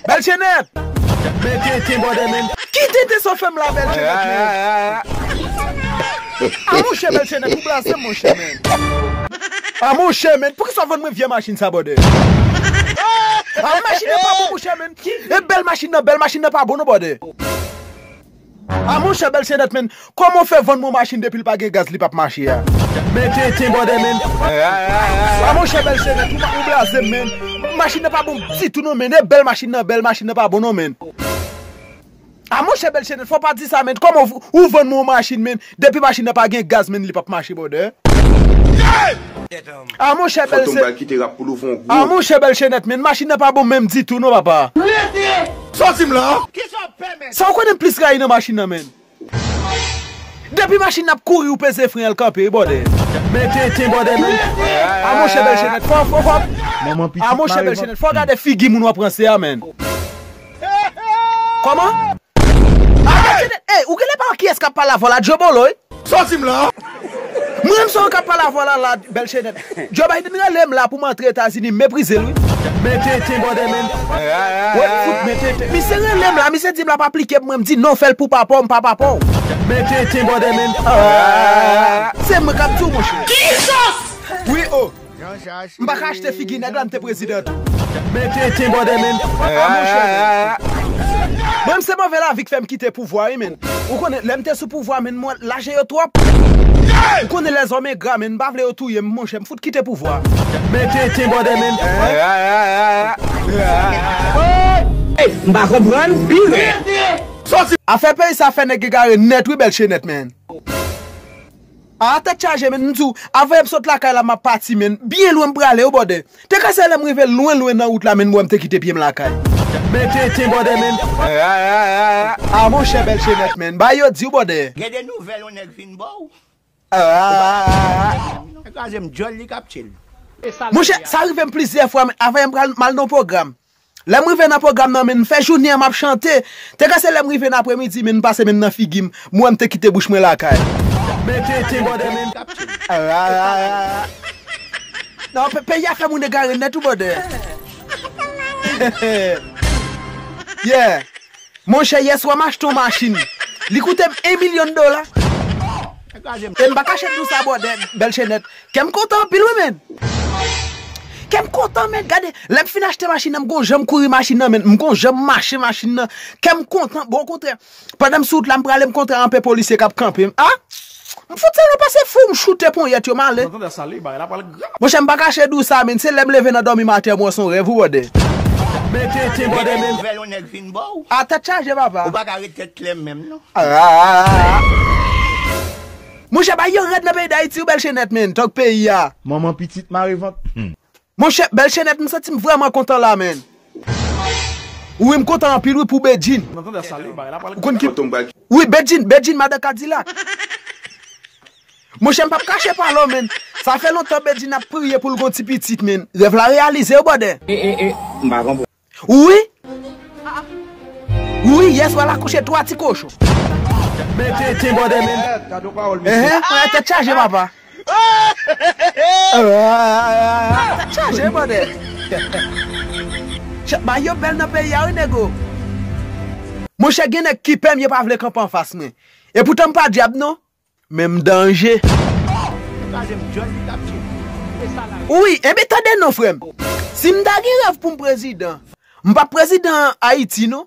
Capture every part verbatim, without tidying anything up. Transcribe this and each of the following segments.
Bèl Chenèt! Men tenten bòdè men. Ki tenten sa w fè m la, Bèl Chenèt men? A monchè, Bèl Chenèt, ou blaze m, monchè men. A monchè men, poukisa w vann mwen vye machin sa, bòdè? A machin nan pa bon, monchè men. E bèl machin nan, bèl machin nan pa bon non, bòdè. A monchè, Bèl Chenèt men, kòman w fè vann mwen machin depi l pa gen gaz li p ap mache a? Men tenten bòdè men. A monchè, Bèl Chenèt, ou, ou blaze m men. Machin nan pa bon ditou non men. E bèl machin nan, bèl machin nan pa bon non men. A monchè, Bèl Chenèt, fò w pa di sa men. Kòman w, ou vann mwen yon machin men, depi machin nan pa gen gaz men li p ap mache, bòdè? A monchè, Bèl Chenèt. A monchè, Bèl Chenèt men, machin nan pa bon menm ditou non, papa. Sòti m la. Sa w konnen m plis rayi nan machin nan men? Depi machin nan ap kouri, ou peze fren an, l kanpe, wi, bòdè. Men tenten bòdè men. A monchè, Bèl Chenèt, fò, fò, fò. A monchè, Bèl Chenèt, fò w gade figi moun w ap ranse a men. Kòman? A Bèl Chenèt, ey, ou genlè pa wè kiyès k ap pale avè w la, Djobolo, wi. Sòti m la. Mwen menm sa w k ap pale avè w la, la, Bèl Chenèt. Joe Biden rele m la pou m antre Etazini, m meprize l, wi. Men tenten bòdè men. Wè, fout men tenten. Misye rele m la, misye di m l ap aplike pou mwen, m di non, fè l pou papa w, m pa papa w. Men tenten bòdè men. Se mwen k ap di w, monchè. Wi, o. M pa ka achte figi nèg la, m te prezidan tou. Men tenten bòdè men. A monchè men. Mwen, m se move lavi k fè m kite pouvwa, wi men. Ou konnen, lè m te sou pouvwa men, mwen, laje yo twòp. Ou konnen lèzòm engra men, m pa vle yo touye m, monchè, m fout kite pouvwa. Men tenten bòdè men. M pa konprann pi rèd. Afè peyi sa fè nèg egare nèt, wi, Bèl Chenèt men. A tèt chaje men, m di w, avanyè m sot lakay la m ap pati men, byen lwen m prale wi bòdè. Te ka se lè m rive lwen lwen nan wout la men, m wè m te kite pye m lakay. Men tenten bòdè men. A monchè, Bèl Chenèt men, bay yo di w bòdè. Gen de nouvèl yon nèg fin ba w. Kraze m djòl li k ap tchil. Monchè, sa rive m plizyè fwa men, avanyè m pral, m al nan pwogram. Lè m rive nan pwogram nan men, m fè jounen an m ap chante. Te ka se lè m rive nan apremidi men, m pase men nan figi m, m wè m te kite bouch mwen lakay. Men tenten bòdè men. Non, pe-, peyi a fè moun egare nèt wi bòdè. Yeah. Monchè, yèswa m achte yon machin. Li koute m en milyon dola. E m pa kache di w sa bòdè, Bèl Chenèt. Kè m kontan anpil wi men. Kè m kontan men, gade, lè m fin achte machin nan, m gon jan m kouri machin nan men, m gon jan m mache machin nan. Kè m kontan, bon okontrè. Pandan m sou wout la, m prale m kontre anpe polisye k ap kanpe m. A! M fout sa nan pase fou, m choute ponyèt yo, m ale. Monchè, m pa kache di w sa men, se lè m leve nan dòmi maten an, m wè se yon rèv wi bòdè. Men tenten bòdè men. Nouvèl yon nèg fin ba w. A tèt chaje papa. Ou pa ka ret tèt klè menm non. Monchè, bay yo rèd nan peyi Dayiti wi, Bèl Chenèt men, tòg peyi a. Manman pitit mare vant. Monchè, Bèl Chenèt, m santi m vrèman kontan la men. Wi, m kontan anpil wi pou Bedjine. Ou konn ki... Wi, Bedjine, Bedjine madan Kadilak. Monchè, m p ap kache pale w men. Sa fè lontan Bedjine ap priye pou l gon ti pitit men. Rèv la reyalize wi bòdè. M pa konprann. Wi. Wi, yèswa l akouche twa ti kochon. Men tenten bòdè men. Enhen, mwen tèt chaje papa. Tèt chaje bòdè. Ba yo bèl nan peyi a wi nego. Monchè, gen nèg ki pè m, yo pa vle kanpe anfas mwen. Epoutan m pa dyab non. Men m danje. Wi, enben tande non frè m. Si m ta gen rèv pou m prezidan, m p ap prezidan Ayiti non.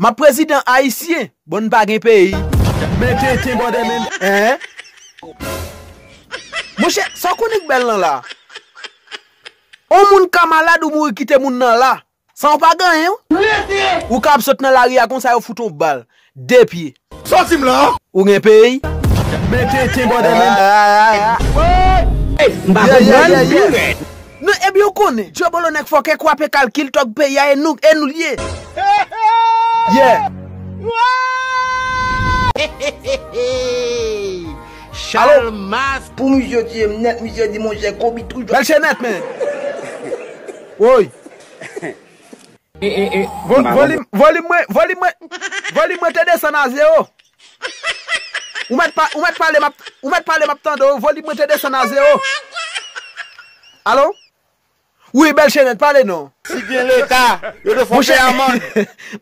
M ap prezidan ayisyen. Bon, n pa gen peyi. Men tenten bòdè men. Enhen. Monchè, sa w konnen k bèl lan la? On moun ka malad ou mouri kite moun nan la. San w pa gen anyen wi. Ou ka ap sot nan lari a konsa yo fout on bal. De pye. Sòti m la. Ou gen peyi. Men tenten bòdè men. M pa konprann pi rèd. Non, ebyen ou konnen, Djòbolo nèg fòkè kwape kalkil tòg peyi a e nou, e nou l ye. Yeah. Chalmas. Pou misye tiye m nèt, misye di monchè Kobe toujou. Bèl chenèt men. Woy. Vo-, volim, volim mwen, volim mwen, volim mwen te desann a zewo. Ou mèt pa-, ou mèt pale, m ap, ou mèt pale, m ap tande w, volim mwen te desann a zewo. Alo? Wi, Bèl Chenèt, pale non. Si gen Leta, yo te fè yon amann.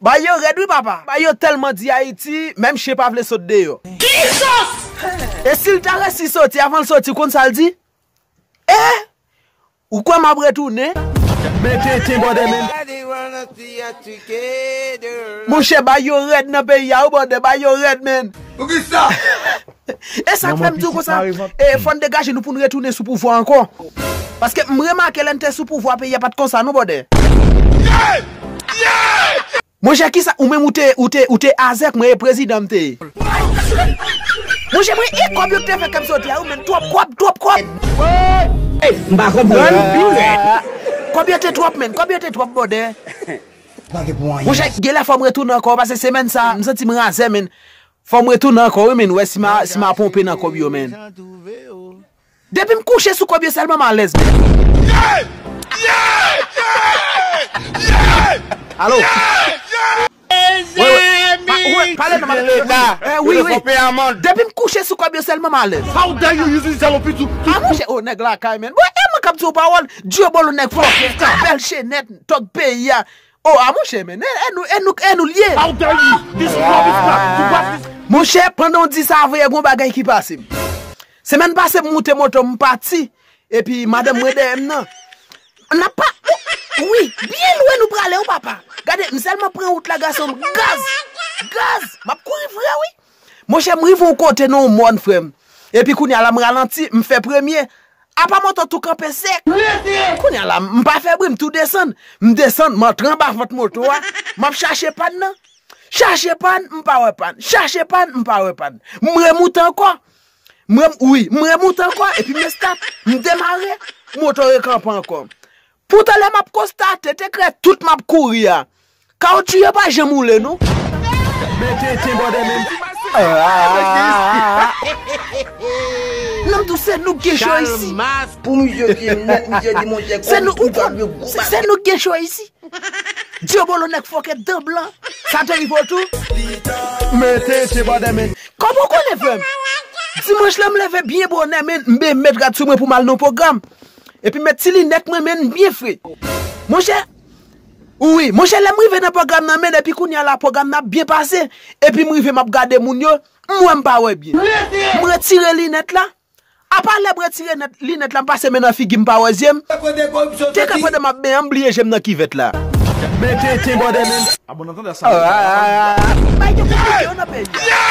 Bay yo rèd wi papa. Bay yo tèlman di Ayiti, menm chen pa vle sot deyò. E si l ta resi soti, avan l soti, konn sa l di? E? Ou kwè m ap retounen? Mete ten bòdè men. Monchè, bay yo rèd nan peyi a wi bòdè, bay yo rèd men. Poukisa? E sa k fè m di w konsa, e, fò n degaje nou pou n retounen sou pouvwa ankò. Paske m remake lè n te sou pouvwa, peyi a pa t konsa non bòdè. Monchè, kisa, ou menm ou te, ou te, ou te azèk mwen e prezidan m te ye. Monchè, mwen e kòb yo k te fè kè m soti a wi men, twòp kòb, twòp kòb. M pa konprann. Kòb yo te twòp men, kòb yo te twòp bòdè. Monchè, genlè fò m retounen ankò, paske semèn sa, m santi m razè men. Fò m retounen ankò wi men, wè si m a, si m a ponpe nan kòb yo men. Depi m kouche sou kòb yo sèlman m alèz men. Alo? Wi, wi. Pa- wi, pale nan mal. Eh, wi, wi. Depi m kouche sou kòb yo sèlman m alèz. How dare you use this yellow pito? A monchè, o nèg lakay men. Bon, e mwen k ap di w pawòl, dyobolo nèg fòkè, Bèl Chenèt, tòg peyi a. O a monchè men, e nou, e nou, e nou l ye. How dare you? This is rubbish, man. You watch this. Monchè, pandan w di sa, vre gon bagay ki pase m. Semèn pase m moute moto m pati, epi madanm mwen dèyè m nan. N ap pa, wi, byen lwen nou prale wi papa. Gade, m sèlman pran wout la gason m, gaz, gaz, m ap kouri vre wi. Monchè, m rive yon kote nan yon mòn frè m. Epi kounye a la m ralanti, m fè premye. Apa moto tou kanpe sèk. Kounye a la, m pa fè bri, m tou desann. M desann, m antre anba vant moto a. M ap chache pàn nan. Chache pàn, m pa wè pàn. Chache pàn, m pa wè pàn. M remoute ankò. M rem, wi, m remoute ankò, epi m estat. M demare, moto rekanpe ankò. Poutan lè m ap konstate, te krè tout m ap kouri a. Kawotchou yo pa janm woule non. Mete ten bòdè men. Non, m tou se nou k gen cho isi. Pou misye ki nèt, misye di monchè, se nou, se, se nou k gen cho isi. Dyobolo nèg fòkè dan blan. Sa te rive w tou? Mete ten bòdè men. Kòman w konnen frè m? Dimanch la m leve byen bonè men, m be met rad sou mwen pou m al nan pwogram. Epi met ti linèt mwen men, byen fre. Monchè, wi, monchè, lè m rive nan pwogram nan men, epi kounye a la pwogram nan ap byen pase. Epi m rive m ap gade moun yo, m wè m pa wè byen. M retire linèt la. Apa lè m retire nèt, linèt la, m pase men nan figi m pa wè zye m. Te ka pandan m ap benyen, m bliye je m nan kivèt la. Mete ten bòdè men. Ah bon, nan tande sa. Bay yo konplike yo nan peyi a.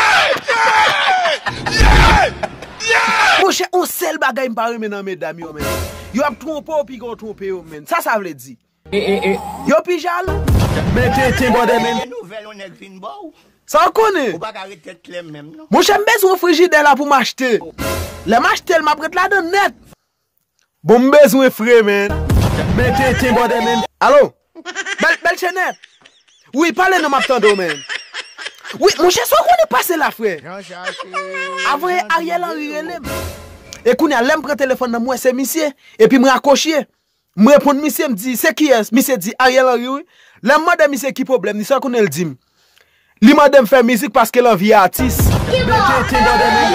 Monchè, on sèl bagay m pa renmen nan medam yo men. Yo ap twonpe w piga w twonpe yo men. Sa sa vle di? Yo pi jalou. Mete ten bòdè men. Gen nouvèl yon nèg fin ba w. Sa w konnen? Ou pa ka ret tèt klè menm non. Monchè, m bezwen yon frijidè la pou m achte. Lè m achte l, m ap ret ladan nèt. Bon, m bezwen fre men. Mete ten bòdè men. Alo? Bèl, Bèl Chenèt. Wi, pale non, m ap tande w men. Wi, monchè, sa w konnen pase la frè? Avan yè Ariel Henry rele m. E kounye a, lè m pran telefòn nan, m wè se misye. Epi m rakwoche. M reponn misye, m di, se kiyès? Misye di, Ariel Henry wi. Lè m mande misye ki pwoblèm li, sa w konnen l di m? Li mande m fè mizik paske l anvi atis. Mete ten bòdè men.